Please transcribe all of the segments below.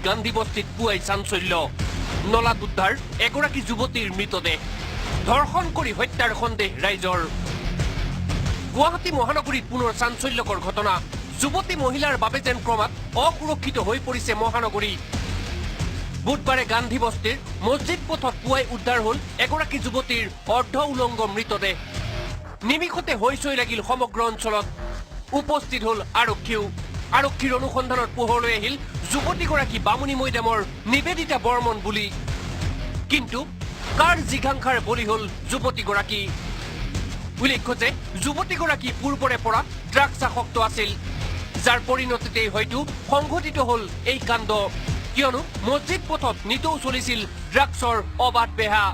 গান্ধী বস্তিত পুৱাই চাঞ্চল্য। নলাত উদ্ধাৰ এগৰাকী যুৱতীৰ মৃতদেহ। ধৰ্ষণ কৰি হত্যাৰ সন্দেহ ৰাইজৰ। গুৱাহাটী মহানগৰীত পুনৰ চাঞ্চল্যকৰ ঘটনা। যুৱতী মহিলাৰ বাবে যেন ক্ৰমাৎ অসুৰক্ষিত হৈ পৰিছে মহানগৰী। বুধবাৰে গান্ধী বস্তিৰ মছজিদ পথত পুৱাই উদ্ধাৰ হ'ল এগৰাকী যুৱতীৰ অৰ্ধ উলংগ মৃতদেহ। নিমিষতে হৈচৈ লাগিল সমগ্ৰ অঞ্চলত। উপস্থিত হ'ল আৰক্ষীও। আৰক্ষীৰ অনুসন্ধানত পোহৰলৈ আহিল যুৱতীগৰাকী বামুণী মৈদামৰ নিবেদিতা বৰ্মন বুলি। কিন্তু কাৰ জিঘাংসাৰ বলি হ'ল যুৱতীগৰাকী? উল্লেখ্য যে যুৱতীগৰাকী পূৰ্বৰে পৰা ড্ৰাগছ আসক্ত আছিল, যাৰ পৰিণতিতেই হয়তো সংঘটিত হ'ল এই কাণ্ড। কিয়নো মছজিদ পথত নিতৌ চলিছিল ড্ৰাগছৰ অবাধ বেহা।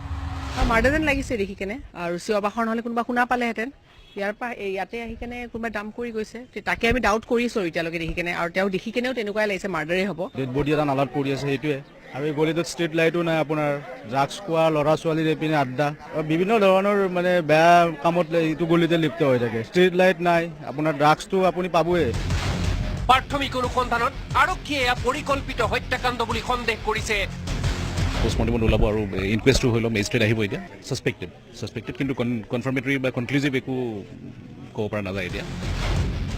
মাৰ্ডাৰ যেন লাগিছে দেখি কেনে। আৰু চিঞৰ বাখৰ নহ'লে কোনোবা শুনা পালেহেঁতেন। ইয়াৰ পৰা এই ইয়াতে আহি কেনে কোনোবা ডাম্প কৰি গৈছে। তাকে আমি ডাউট কৰিছোঁ আৰু এতিয়ালৈকে দেখি কেনে আৰু তেওঁ দেখি কেনেও তেনেকুৱাই লাগিছে, মাৰ্ডাৰেই হ'ব। ডেড বডি এটা নালাত পৰি আছে, সেইটোৱে। আৰু এই গলিটোত ষ্ট্ৰীট লাইটো নাই আপোনাৰ। ড্ৰাগছ খোৱা ল'ৰা ছোৱালীৰ এইপিনে আড্ডা আৰু বিভিন্ন ধৰণৰ মানে বেয়া কামত এইটো গলিতে লিপ্ত হৈ থাকে। ষ্ট্ৰীট লাইট নাই আপোনাৰ, ড্ৰাগছটো আপুনি পাবই। প্ৰাথমিক অনুসন্ধানত আৰক্ষীয়ে এয়া পৰিকল্পিত হত্যাকাণ্ড বুলি সন্দেহ কৰিছে। পষ্টমৰ্টেমত ওলাব আৰু ইনকুৱেষ্টটো হৈ লওক, মেজিষ্ট্ৰেট আহিব। এতিয়া ছাছপেক্টেড, কিন্তু কনফাৰ্মেটৰী বা কনক্লুজিভ একো ক'ব পৰা নাযায় এতিয়া।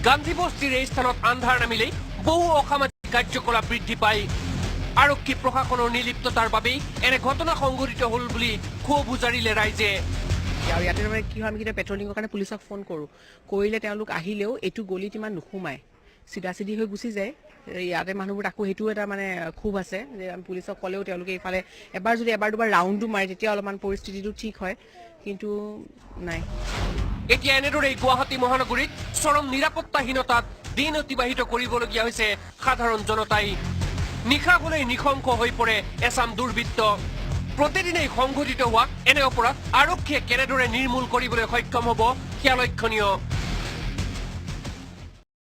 গান্ধী বস্তিৰ এই স্থানত আন্ধাৰ নামিলেই বহু অসামাজিক কাৰ্যকলাপ বৃদ্ধি পায়। আৰক্ষী প্ৰশাসনৰ নিৰ্লিপ্ততাৰ বাবেই এনে ঘটনা সংঘটিত হ'ল বুলি ক্ষোভ উজাৰিলে ৰাইজে। আৰু ইয়াতে মানে কি হয়, আমি কেতিয়াবা পেট্ৰলিঙৰ কাৰণে পুলিচক ফোন কৰোঁ। কৰিলে তেওঁলোক আহিলেও এইটো গলিত ইমান নোসোমায়, চিধা চিধি হৈ গুচি যায়। এই ইয়াতে মানুহবোৰ আকৌ সেইটোও এটা মানে ক্ষোভ আছে যে আমি পুলিচক ক'লেও তেওঁলোকে এইফালে এবাৰ যদি এবাৰ দুবাৰ ৰাউণ্ডো মাৰে, তেতিয়া অলপমান পৰিস্থিতিটো ঠিক হয়, কিন্তু নাই। এতিয়া এনেদৰেই গুৱাহাটী মহানগৰীত চৰম নিৰাপত্তাহীনতাত দিন অতিবাহিত কৰিবলগীয়া হৈছে সাধাৰণ জনতাই। নিশা হলেই নৃশংস হৈ পৰে এচাম দুৰ্বৃত্ত। প্ৰতিদিনেই সংঘটিত হোৱা এনে অপৰাধ আৰক্ষীয়ে কেনেদৰে নিৰ্মূল কৰিবলৈ সক্ষম হ'ব, সেয়া লক্ষণীয়।